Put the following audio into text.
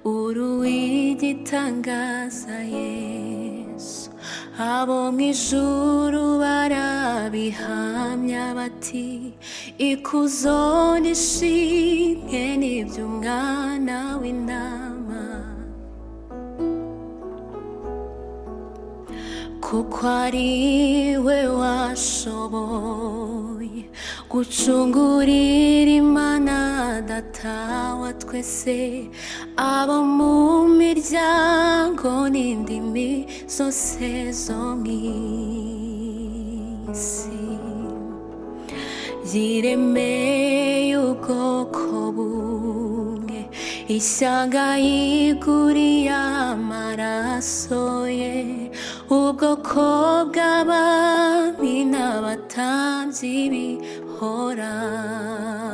Uri uw'igitangaza Yesu, abo mu ijuru barabihamya bati: "Ikuzo n'ishimwe ni iby'Umwana w'Intama, kuko ari we washoboye gucungurira Imana Data wa twese abo mu miryango n'indimi zose zo mu isi. Yiremeye ubwoko bumwe, ishyanga yiguriye amaraso ye, ubwoko bw'abami n'abatambyi bihoraho."